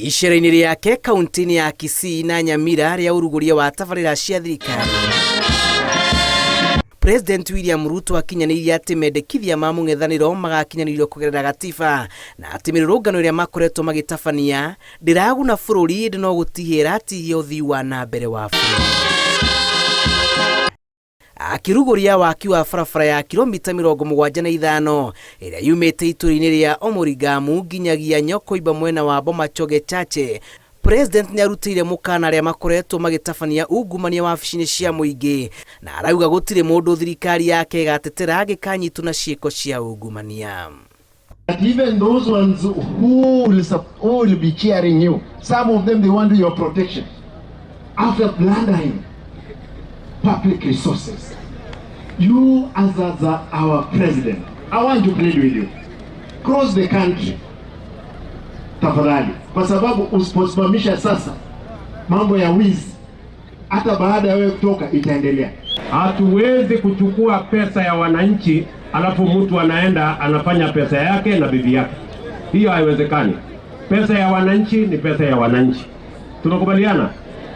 Icera-inĩ rĩake kaunti-inĩ ya Kisii na Nyamira rĩa ũrugũria wa tabarĩra cia thirikari, President William Ruto akinyanĩirie atĩ mendekithia ma mũng'ethanĩro magakinyanĩrio kũgerera gatiba na atĩ mĩrũrũngano ĩrĩa makoretwo magĩtabania ndĩraguna bũrũri ĩndĩ no gũtihia ĩratihia ũthii wa na mbere wa bũrũri. Akĩrugũria waki wa barabara ya kilomita 75 ĩrĩa yumĩte itũũra-inĩ rĩa Omorigamu nginyagia Nyokoimba mwena wa Bomachoge Chache, President nĩarutĩire mũkana arĩa makoretwo magĩtabania ungumania wabici-inĩ cia mũingĩ na arauga gũtirĩ mũndũ thirikari yake ĩgatetera angĩkanyitwo na ciĩko cia ungumania. But even those ones who will be cheering you, some of them, they want your protection. After plundering public resources, you as our president, I want to plead with you. Cross the country. Tafadhali, kwa sababu usiposimamisha sasa mambo ya wizi, hata baada ya wewe kutoka itaendelea. Hatuwezi kuchukua pesa ya wananchi alafu mtu anaenda anafanya pesa yake na bibi yake. Hiyo haiwezekani. Pesa ya wananchi ni pesa ya wananchi. Tunakubaliana?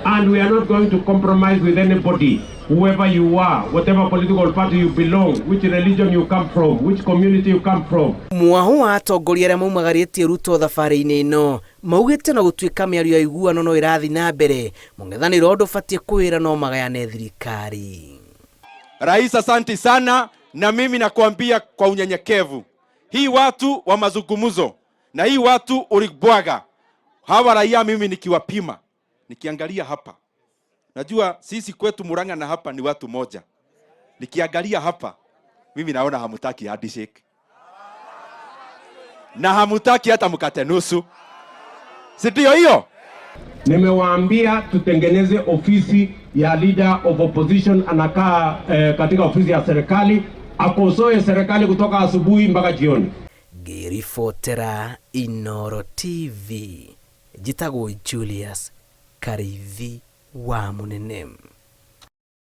And we are not going to compromise with anybody, whoever you are, whatever political party you belong, which religion you come from, which community you come from. Mwaho wa atongoria arĩa maumagarĩtie Ruto thabarĩ-inĩ ĩno maugĩte na gũtuĩka mĩario ya iguano no ĩrathiĩ na mbere, mũng'ethanĩro ndũbatiĩ kwĩra no magayane thirikari. Rais, asanti sana, na mimi nakuambia kwa unyenyekevu, hii watu wa mazungumzo na hii watu ulibwaga hawa raia, mimi nikiwapima, nikiangalia hapa, najua sisi kwetu Murang'a na hapa ni watu moja. Nikiangalia hapa, mimi naona hamutaki handshake na hamutaki hata mkate nusu, si ndio hiyo? Nimewaambia tutengeneze ofisi ya leader of opposition, anakaa katika ofisi ya serikali, akosoe serikali kutoka asubuhi mpaka jioni. Ngĩribotera Inooro TV, njĩtagwo Julius Karithi wa Mũnene.